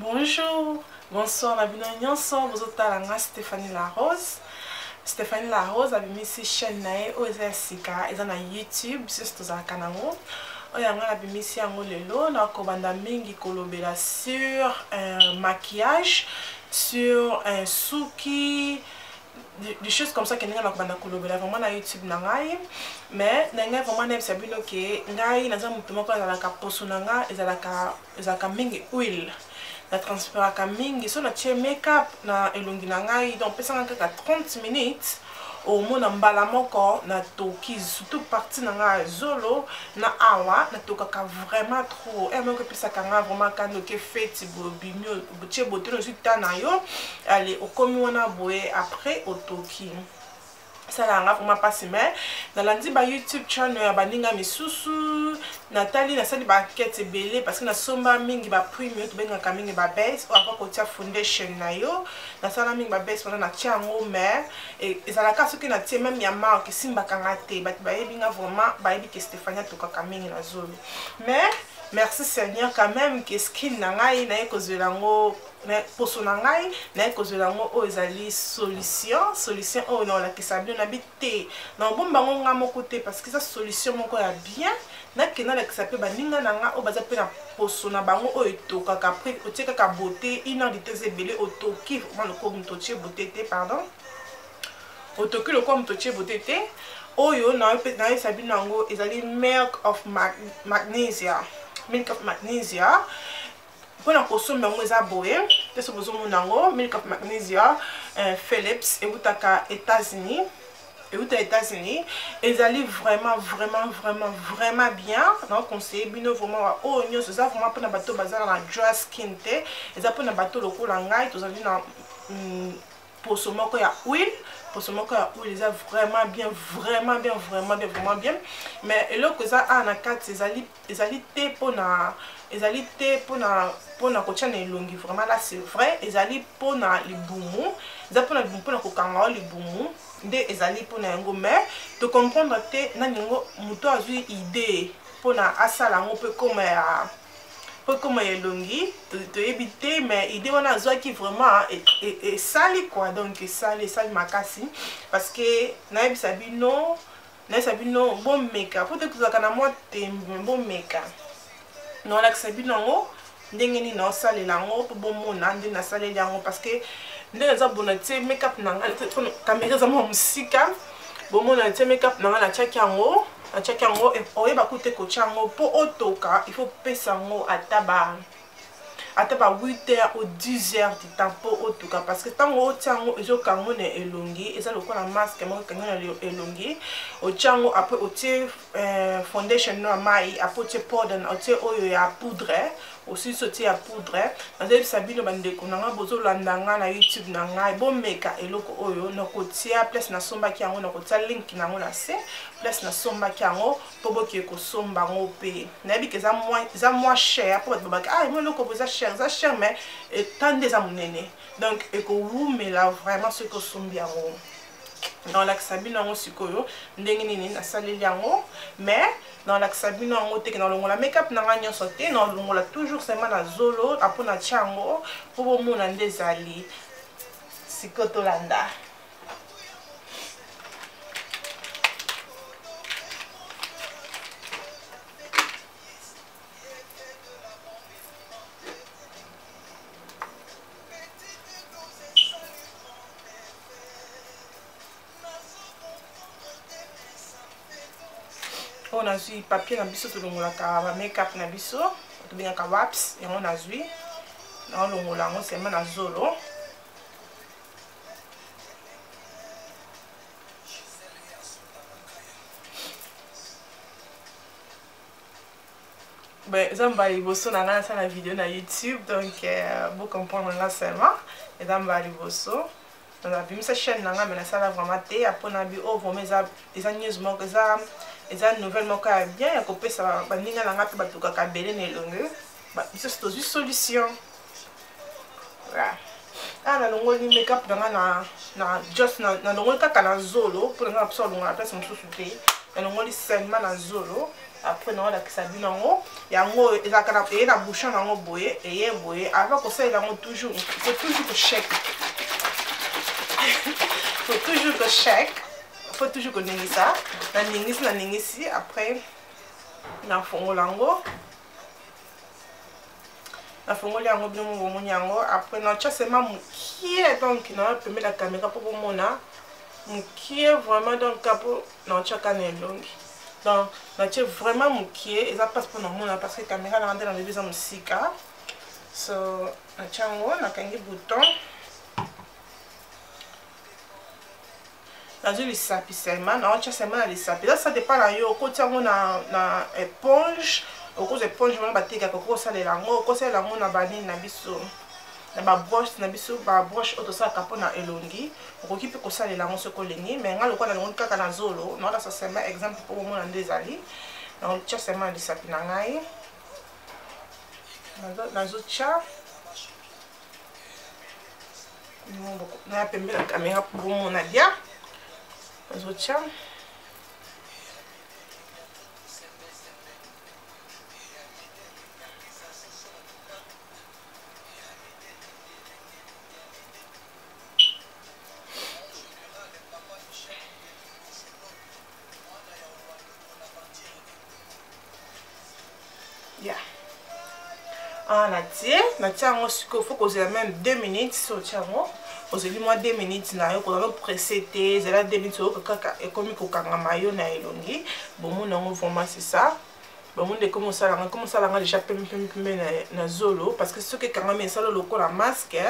Bonjour, bonsoir na bino nyonso bozotala nga Stéphanie La Rose. Stéphanie La Rose abimisi chaîne na ye oyo eza ya sika, eza na YouTube, biso nyonso tozalaka nango. Oyo ya nga nabimisi yango lelo, nakobanda mingi kolobela sur maquillage, sur suki, des choses comme ça que ndenge nakobanda kolobela vraiment na YouTube na ngai. Mais na ngai vraiment nayebisa bino ke ngai naza moto moko azalaka poso na nga ezalaka mingi huile, na transpiraka mingi, so natie make-up na elongi na ngai, donc pesanga kaka 30 minutes omona mbala moko natoki, surtout partie na ngai ya zolo na awa natokaka vraiment trop. Moko epesaka ngai vraiment kanda, oke feti boye obimi otie bote ozwi ta na yo, allez okomi wana boye après otoki, esalaka nga vraiment mpasi. Mais nalandi ba YouTube channel ya baninga misusu, natali, nasali ba enquête ebele, parce que nasomba mingi ba premium, tobengaka mingi ba base oyo avant kotia foundation na yo. Nasala mingi ba base wana, natia yango, mais ezalaka soki natie même ya marque esimbaka nga te. Bato bayebi nga vraiment, bayebi ke Stéphanie atokaka mingi na zolo. Mais merci Seigneur quand même ke skin na ngai naye kozwela yango, poso na ngai naye kozwela yango. Oyo ezali solution oyo naolakisa bino. Nabi te naobomba yango nga moko te, parce que eza solution moko ya bien. Nakende nalakisa mpe baninga na nga oyo baza mpe na poso na bango oyo etokaka, après otie kaka beauté, une heure de temps ebele otoki vraiment lokola moto otie beauté te, pardon, otoki lokola moto otie beauté te. Oyo nayebisa bino yango ezali milk of magnesia, milk of magnesia. Mpona kosomba yango eza boye te, so bozomona yango, milk of magnesia, Philips, eutaka États-Unis, euta États-Unis. Ezali vraiment vraiment vraiment vraiment bien. Naoconseille bino vraiment oyo nyonso eza vraiment mpona bato baza na dry skin te, eza mpona bato lokola ngai tozali na poso moko ya huile, poso moko ya huile. Eza vraiment bien, vraiment bien, vraiment bien, vraiment bien. Mais eloko eza awa na kati ezali te mpona, ezali te mpona kotia na elongi. Vraiment là c'est vrai, ezali mpona libumu, eza mpona libumu, mpona kokanga o libumu nde ezali mpona yango. Mais tocomprendre te nani yango moto azwi idée mpona asala yango mpe koma ya mpo ekoma elongi, toyebi te. Mais idée wana azwaki vraiment esali quoi, donc esali makasi, parce que nayebisa bino bomeka, po te tozalaka na mwa tembe. Bomeka, naolakisa bino yango ndenge nini naosalela yango, mpo bomona nde nasaleli yango, parce que nde naza bona tie makeup na ngai, caméra eza mwa mosika, bomona tie makeup na ngai, natiaki yango. Oyeba ku te kotia yango mpo otoka, il faut pesa yango ata ba 8 heures ou 10 heures du temps mpo otoka, parce que ntango otia yango ezokanga ngo na elongi, eza lokola masque moko ekangi na elongi. Otia yango, après otie foundation no ya mai, après otie powder, otie oyo ya poudre, osilisi otie ya poudre. Nazoyebisa bino bandeko na ngai bozolanda ngai na YouTube na ngai, bomeka eloko oyo. Nakotia place nasombaki yango, nakotia link na yango na se, place nasombaki yango, mpo boke kosomba yango mpe. Nayebi ke eza moins cher, mpo bato babaki: "Ah, emo eloko bo eza cher." Eza cher, mais eta nde eza monene, donc ekowumela vraiment soki osombi yango. Naolakisa bino yango sikoyo ndenge nini nasaleli yango, mais naolakisa bino yango te ke nalongola makeup na ngai nyonso te, nalongola toujours seulement na zolo apo natia yango mpo bomona nde ezali. Sikoyo tolanda. Oyo nazwi papier na biso tolongolaka ba makeup na biso, tobengaka wipes. Yango nazwi, naolongola yango seulement na zolo. Ben, eza mbala liboso na ngai nasala video na YouTube, donc bocomprendre nga seulement. Eza mbala liboso nabimisa chaîne na ngai, mais nasala vraiment te mpona bi oyo. Vraiment eza news moko, eza nouvelle moko ya bien ya kopesa baninga na ngai mpe batukaka ebele na elongi. Biso tozwi solution. Awa nalongoli makeup na ngai na just nalongoli kaka na zolo, mpona ngai na biso alongola place mosusu te, nalongoli seulement na zolo. Après naolakisa bino yango. Yango ezalaka na eye na bouchon nango boye, eye boye. Avant kosalela yango toujours, faut toujours ko shake. Faut toujours ko shake. Faut toujours koningisa. Naningisi, naningisi après nafongola yango. Nafongoli yango bino moko bomoni yango. Après natia seulement mokie, donc na pembe la caméra po bomona mokie vraiment, donc po natia kana elongi. Donc natie vraiment mokie, eza passe po namona parce que caméra na nde na lobi eza mosika. So natia yango, nakangi bouton. Nazwi lisapi seulement, naotia seulement na lisapi. Eza ça dépend na yo, okotia yango na éponge, okozwa éponge wana batekaka, okosalela yango, okosalela yango na banini na biso, na ba broche na biso, ba broche oyo tosalaka mpona elongi, okoki mpe kosalela yango soki olingi. Mais nga lokola nalongoli kaka na zolo, naolasa seulement exemple mpo bomona nde ezali. Naotia seulement na lisapi na ngai, nazotia na pembe na caméra mpo bomona bien, nazotia. Yeah. Ah, natie yango sikoyo, faut kozela même 2 minutes. So otie yango, ozeli mwa 2 minutes na yo, kozala pressé te, ezala 2 minutes oyoka kaka ekomi kokangama yo na elongi. Bomona yango vraiment, c'est ça. Bomona ekomi osalanga, ekomi osalanga déjà pembe pembe pembe na zolo, parce que soki ekangami esala lokola masque,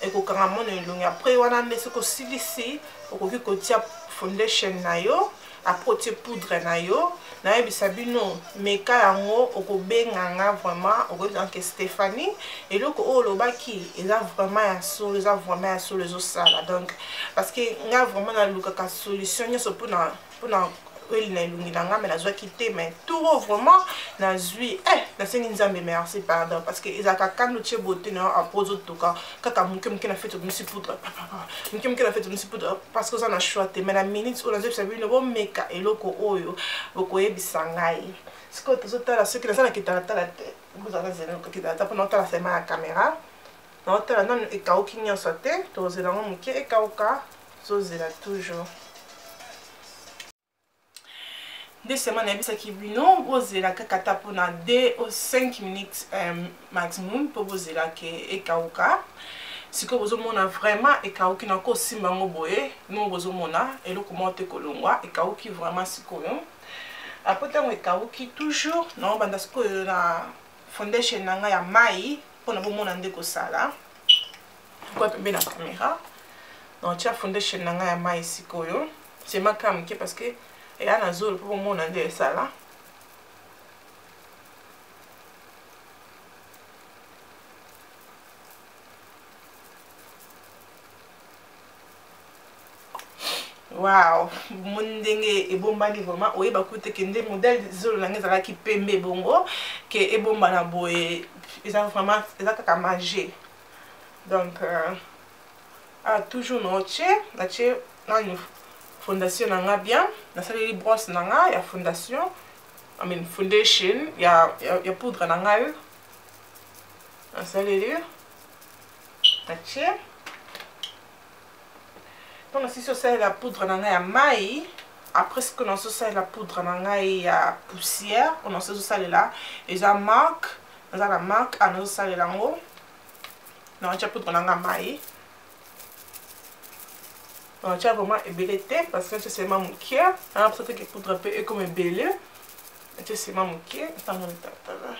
ekokanga mona elongi. Après wana nde soki osilisi, okoki kotia foundation na yo, après otie poudre na yo. Nayebisa bino, meka yango, okobenga nga vraiment, okoyebisa ke Stéphanie, eloko oyo olobaki eza vraiment ya solo, eza vraiment ya solo, ezosala. Donc parce que nga vraiment nalukaka solution nyonso mpona huile na elongi na nga, mais nazwaki te. Mais tour oyo vraiment nazwi, nasengi Nzambe merci, pardon, parce que ezalaka kando tie beauté na yo, après ozotoka kaka moke moke na fete obimisi poudre, moke moke na fete obimisi poudre, parce que oza na choix te. Mais na minute oyo nazoyebisa bino, bomeka eloko oyo, bokoyebisa ngai. Sikoyo tozotala soki naza na kitalatala te, bozala zela kitalatala mpona otala sema ya caméra. Naotala nanu ekauki nyonso te, tozela yango moke ekauka, tozela toujours. Nde sema nayebisaki bino, bozela kaka ata mpona 2 ou 5 minutes maximum mpo bozela ke ekauka. Sikoyo bozomona vraiment ekauki, na kosimba yango boye, no bozomona eloko moko te kolongwa, ekauki vraiment. Sikoyo après ntango ekauki, toujours naobanda sikoyo na foundation na ngai ya mai mpona bomona nde kosala kwa pembe na caméra. Naotia foundation na ngai ya mai sikoyo, sema kaka moke parce que eya na zolo mpo bomona nde esala. Wow, bomoni ndenge ebombani vraiment, oyeba kutu ke nde modèle zolo na ngai ezalaki pembe bongo ke ebombana boye, eza vraiment, eza kaka magie. Donc toujours naotie, natie nani fondation na nga bien, nasaleli brosse na nga ya fondation, I mean foundation ya poudre na ngai, nasaleli, natie. Ntango nasisi osalela poudre na ngai ya mai, après ce que nazosalela poudre na ngai ya poussière, oyo nazosalela eza marque, naza na marque awa nazosalela yango. Natia poudre na ngai mai, natia vraiment ebele te parce que natia seulement moke, na mposa te ke poudre mpe ekoma ebele, natia seulement moke. Ntango natatala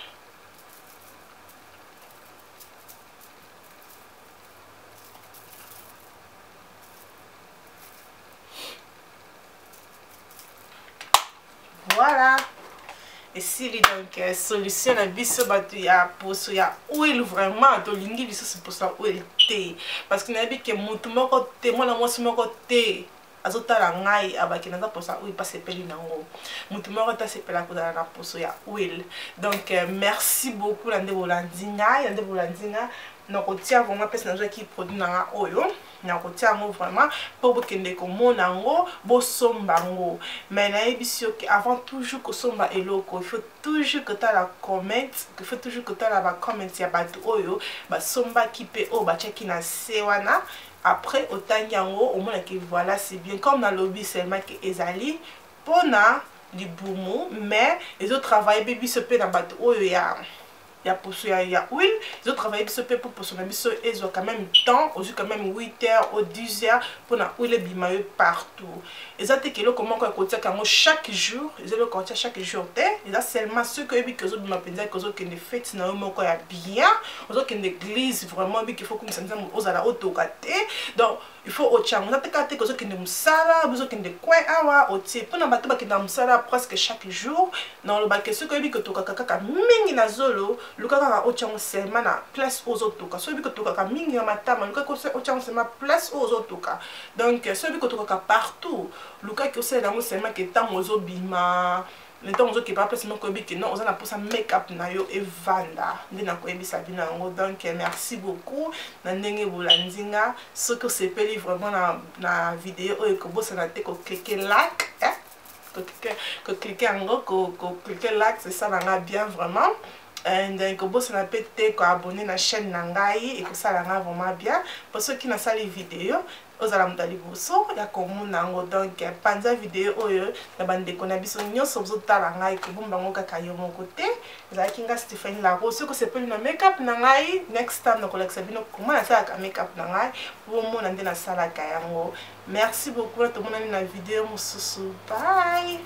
voilà, esili. Donc solution na biso bato ya poso ya huile, vraiment tolingi lisusu poso ya huile te, parce que nayebi ke motu moko te, mwana mwasi moko te azotala ngai abaki naza poso ya huile mpasi epeli nango, motu moko te asepela kozala na poso ya huile. Donc merci beaucoup na nde bolandi ngai, na nde bolandi ngai. Nakotia vraiment place nazwaki produit na nga oyo, nakotia yango vraiment mpo bokende komona yango, bosomba yango. Mais nayebisi yo ke avant toujours kosomba eloko, il faut toujours kotala comment, il faut toujours kotala bacomment ya bato oyo basombaki mpe oyo batiaki na se wana. Après otangi yango, omonaki voilà, c'est bien. Comme nalobi seulement ke ezali mpona libumu, mais ezotravaille mpe biso mpe na bato oyo ya poso ya huile. Ezotravaille biso mpe mpo poso na biso ezwa quand même temps. Ozwi quand même 8 heures ou 10 heures mpona huile ebima yo partout. Eza te ke eloko moko ya kotiaka yango chaque jour, eza eloko kotia chaque jour te. Eza seulement soki oyebi ke ozobima mpenza, ke ozokende fête na yo moko ya bien, ozokende église, vraiment oyebi ke faut komisa Nzambe, ozala otoka te. Donc il faut otia yango. Eza te kaka te ke ozokende mosala, ozokende coin awa, otie. Mpona bato bakendaka mosala presque chaque jour, na olobaki, soki oyebi kotokaka kaka mingi na zolo, luka kaka otia yango seulement na place oyo ozotoka. Soki oyebi kotokaka mingi na matama, luka otia yango seulement place oyo ozotoka. Donc soki oyebi kotokaka partout, lukaki osalela yango seulement ke ntango ozobima, ntango ozokepa place moko, oyebi ke non, oza na mposa make-up na yo evanda. Nde nakoyebisa bino yango. Donc merci beaucoup na ndenge bolandi nga. Soki osepeli vraiment na video oyo, ekobosana te kocliquer like, eh? Kocliquer yango, kocliquer like, esalanga bien vraiment. And ekobosana mpe te koabonner na chaîne na ngai, ekosala nga vraiment bien, mpo soki nasali video, ozala moto ya liboso ya komona yango. Donc panza video oyo na bandeko na biso nyonso bozotala ngai, kobomba yango kaka yo moko te. Ezalaki nga Stéphanie Larose. Soki osepeli na makeup na ngai, next time nakolakisa bino koma nasalaka makeup na ngai po bomona nde nasalaka yango. Merci beaucoup, na tomonani na video mosusu. Bye.